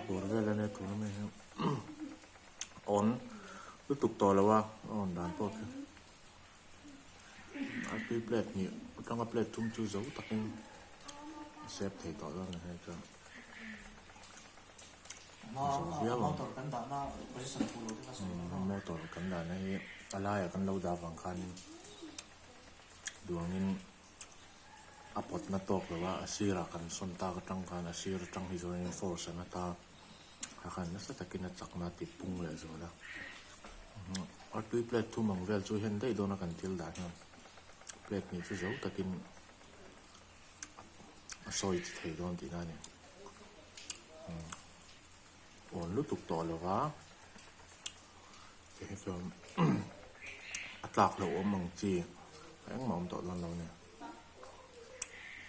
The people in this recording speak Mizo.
bawr vel a nia tuna mi hi awn lutuk tawh lo a a awn dan pawh khi a tui plate hnih atanga plate thum chu zo takin a sep thei tawh dawn a ni hei chuan zo viau ang motor kan dahna hi a laiah kan lo dah vang khanin duangin. A pawtna tawk lo a, a sirah kan sawn tak atang khan a sir atang hi chuanin force an ata a khan nasa takin a chakna a ti pung leh zual a. A tui plate thum ang vel chu hen daih dawn a kan thil dah hian plate hnih chu zo takin a sawi chi thei dawn tihna a ni. Awn lutuk tawh lo va ti hi chuan a tlak hlauhawm ang chi engmah awm tawh dawn lo a ni.